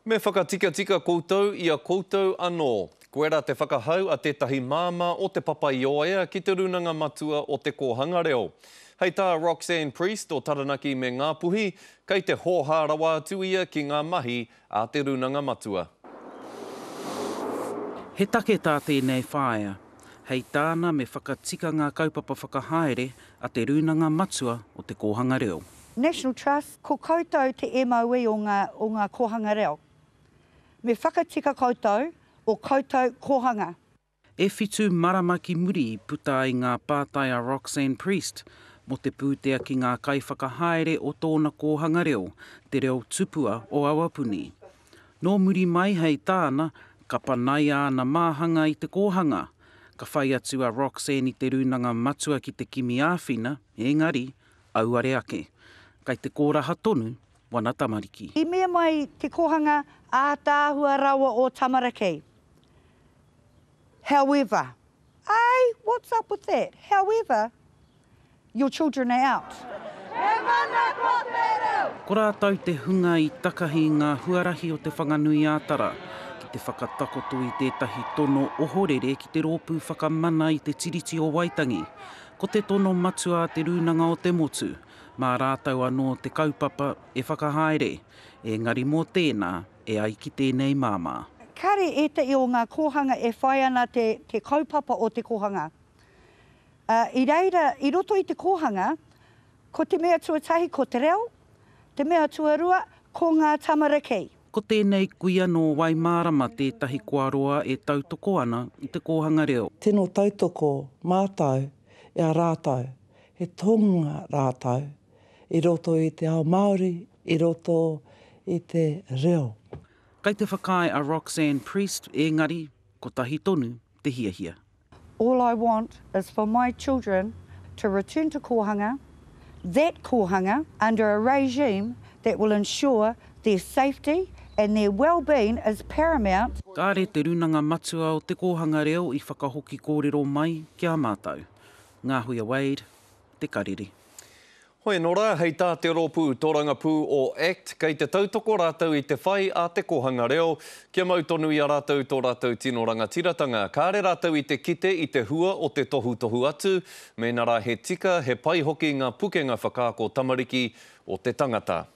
Me whakatikatika koutou i a koutou anō. Koirā te whakahau a tētahi māmā o Te Papaioea ki te Rūnanga Matua o Te Kōhanga Reo. Hei tā Roxanne Priest o Taranaki me Ngāpuhi, kei te hōhā rawa atu ia ki ngā mahi a te Rūnanga Matua. He take tā tēnei whāia. Hei tāna me whakatika ngā kaupapa whakahaere a te Rūnanga Matua o Te Kōhanga Reo. National Trust, ko koutou te MOE o ngā, o ngā kōhanga reo. Me whakatika koutou o koutou kōhanga. E whitu marama ki muri i puta ai ngā pātai a Roxanne Priest mō te pūtea ki ngā kaiwhakahaere o tōna kōhanga reo, Te Reo Tupua o Awapuni. Nō muri mai, hei tāna, ka panaia ana māhanga i te kōhanga. Ka whai atu a Roxanne i te rūnanga matua ki te kimi āwhina, engari, auare ake. Kai te kōraha tonu wana tamariki. I mea mai te kohanga ātaahua rawa o tamariki. However, Ai, what's up with that? However, your children are out. He mana ko te reo! Ko rātou te hunga i takahi i ngā huarahi o Te Whanganui-ā-Tara ki te whakatakoto i tētahi tono ohorere ki te Rōpū Whakamana i te Tiriti o Waitangi. Ko te tono matua a Te Rūnanga o te Motu, mā rātou anō te kaupapa e whakahaere, engari mō tēnā e ai ki tēnei māmā. Kāre ētahi o ngā kōhanga e whai ana te te kaupapa o te kōhanga. Ā, i reira, i roto i te kōhanga, ko te mea tuatahi ko te reo, te mea tuarua ko ngā tamariki. Ko tēnei kuia nō Waimārama tētahi kua roa e tautoko ana i te kōhanga reo. Tino tautoko mātou i a rātou, he tohunga rātou i roto i te ao Māori, i roto i te reo. Kei te whakaae a Roxanne Priest engari kotahi tonu te hiahia. All I want is for my children to return to kōhanga, that kōhanga under a regime that will ensure their safety and their well-being is paramount. Kāre te Rūnanga Matua o Te Kōhanga Reo i whakahoki kōrero mai ki a mātou. Ngāhuia Wade, Te Karere. Hoi anō rā, hei tā te rōpū tōrangapū o act, kei te tautoko rātou i te whai a Te Kōhanga Reo kia mau tonu i a rātou tō rātou tino rangatiratanga. Kāre rātou i te kite i te hua o te tohutohu atu, mēnā rā he tika, he pai hoki ngā pukenga whakaako tamariki o te tangata.